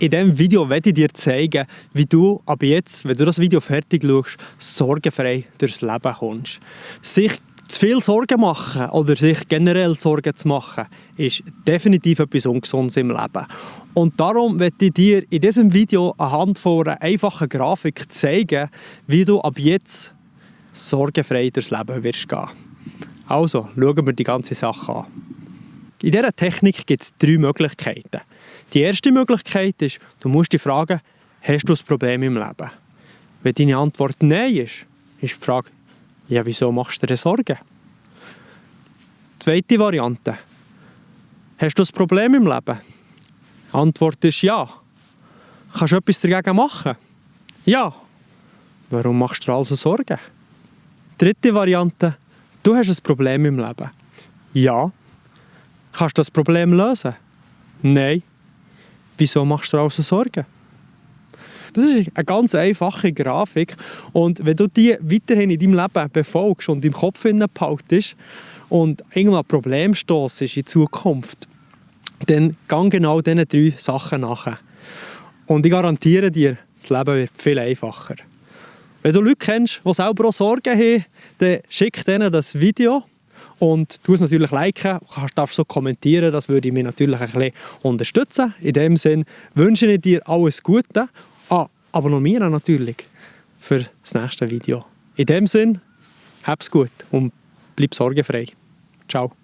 In diesem Video werde ich dir zeigen, wie du ab jetzt, wenn du das Video fertig schaust, sorgenfrei durchs Leben kommst. Sich zu viel Sorgen machen oder sich generell Sorgen zu machen, ist definitiv etwas Ungesundes im Leben. Und darum werde ich dir in diesem Video anhand von einer einfachen Grafik zeigen, wie du ab jetzt sorgenfrei durchs Leben wirst gehen. Also, schauen wir die ganze Sache an. In dieser Technik gibt es 3 Möglichkeiten. Die erste Möglichkeit ist, du musst dich fragen, hast du ein Problem im Leben? Wenn deine Antwort Nein ist die Frage, ja, wieso machst du dir Sorgen? Zweite Variante, hast du ein Problem im Leben? Die Antwort ist ja. Kannst du etwas dagegen machen? Ja. Warum machst du dir also Sorgen? Dritte Variante, du hast ein Problem im Leben. Ja. Kannst du das Problem lösen? Nein. Wieso machst du dir also Sorgen? Das ist eine ganz einfache Grafik und wenn du die weiterhin in deinem Leben befolgst und im Kopf behaltest und irgendwann ein Problem stossest in Zukunft, dann geh genau diesen 3 Sachen nach. Und ich garantiere dir, das Leben wird viel einfacher. Wenn du Leute kennst, die selber auch Sorgen haben, dann schick denen das Video. Und du es natürlich liken, darfst so kommentieren, das würde mich natürlich ein bisschen unterstützen. In dem Sinne wünsche ich dir alles Gute. Abonnieren natürlich für das nächste Video. In dem Sinne, hab's gut und bleib sorgenfrei. Ciao.